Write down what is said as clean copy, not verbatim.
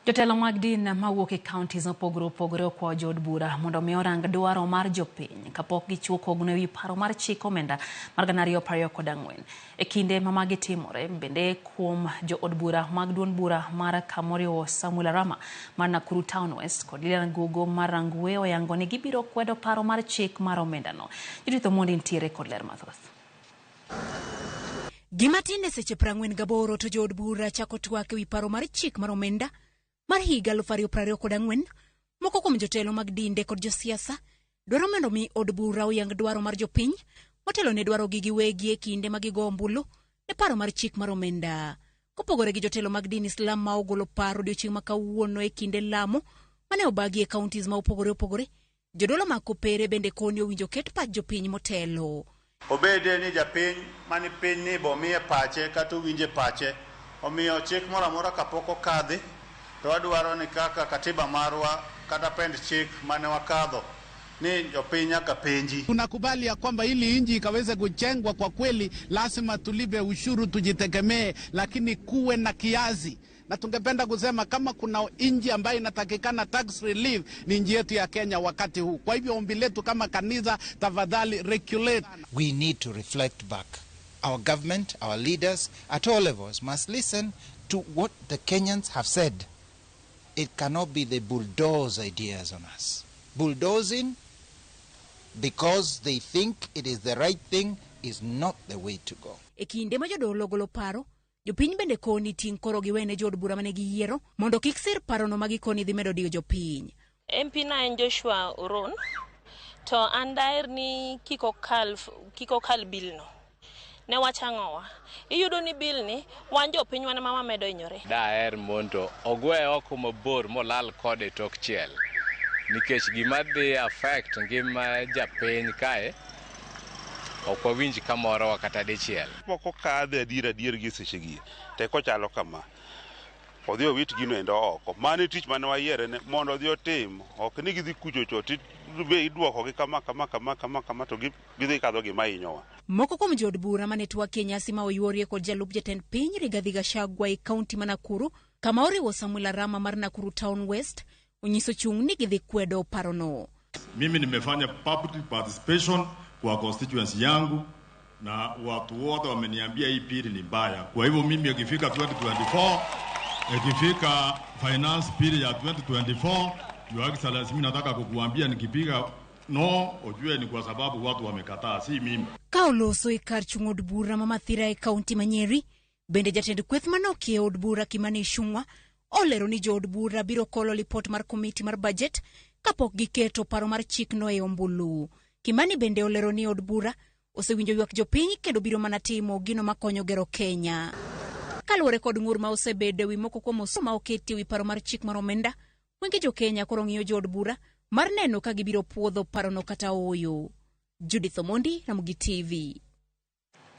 Jotelo mag din mawuok e counties mopogore opogore okwayo jood bura mondo omi orang dwaro mar jopiny kapok gichiwo kogno ewi paro mar chik omenda mar 2024. E kinde ma magi timore, bende kuom jood bura mag duond bura mar kamoriwo Samuel Arama mar Nakuru Town West kod Lilian Gogo mar Rangwe oyango ni gibiro kwedo paro mar chik mar omendano. Judith Omondi nitiere kod ler mathoth. Gima tin e seche 48 to jood bura chako twak ewi paro mar chik mar omenda mar higa 2024. Moko kuom jotelo mag dinde kod josiasa dwaro mondo mi od bura oyang dwaro mar jopiny motelo ne dwarogi giwegi e kinde ma gigo ombulu ne paro mar chik mar omenda. Kopogore gi jotelo mag din Islam ma ogolo paro odiochieng' ma kawuono e kinde lamo mane obagi e counties ma opogore opogore, Jodolo mag kopere bende koni owinjo ket pach jopiny motelo. Obede ni japiny mani piny ni bo miye pache kata owinje pache. Omiyo chik moro amora kapok okadhi to wadwaro ni kaka katiba marwa kata pend chik mane wakadho ni jopiny nyaka penji. Tunakubali ya kwamba ili nchi ikaweze kujengwa kwa kweli, lazima tulipe ushuru, tujitegemee, lakini kuwe na kiasi na tungependa kusema kama kuna nchi ambayo inatakikana tax relief ni nchi yetu ya Kenya wakati huu. Kwa hivyo ombi letu kama kanisa, tafadhali regulate. We need to reflect back. Our government, our leaders at all levels must listen to what the Kenyans have said. It cannot be they bulldoze ideas on us. Bulldozing because they think it is the right thing is not the way to go. E kinde ma jodolo golo paro, jopiny bende koni ting' koro giwene jood bura mane giyiero mondo kik sir parono ma gikoni dhi medo diyo jopiny. MP na en Joshua Oron to an daher ni kik okal kik okal bill no. Ne wach ang'owa? Iyudo ni bill ni wan jopiny wan ema wamedo hinyore. Daher mondo ogweye oko mabor molal kode e tok chiel nikech gima dhi affect ngima japiny kae ok wawinj kamorowa kata dichiel. Pok okadhe adier adier gi sechegi to kochalo kama odhi owit gino endo oko. Mano e tich mane wayiere ne mondo odhi otim, ok ni gidhi kucho cho to idwokogi kama kama kama kama kama to gidhi kadho gima hinyowa. Moko kuom jood bura mane twak e nyasi ma oyuorie kod jalup jatend piny Rigathi Gachagua e kaunti ma Nakuru kama oriwo Samuel Arama mar Nakuru Town West onyiso chung' ni gidhi kwedo parono. Mimi nimefanya public participation kwa constituency yangu na watu wote wameniambia hii bill ni mbaya. Kwa hivyo mimi ikifika 2024, ikifika finance bill ya 2024, Your Excellency, mimi nataka kukuambia nikipiga no, ujue ni kwa sababu watu wamekataa, si mimi. Ka oloso e kar chung' od bura ma Mathira e kaunti ma Nyeri, bende jatend kweth manokie e od bura Kimani Ichung'wa olero ni jood bura biro kolo lipot mar komiti mar budget kapok giketo paro mar chikno e ombulu. Kimani bende olero ni od bura osewinjo ywak jopiny kendo biro mana timo gino makonyo gero Kenya. Kaluwore kod ng'ur ma osebedo ewi moko kuom osuru ma oketi ewi paro mar chik mar omenda, wenge jo Kenya koro ng'iyo jood bura mar neno ka gibiro puodho parono kata ooyo. Judith Omondi, Ramogi TV.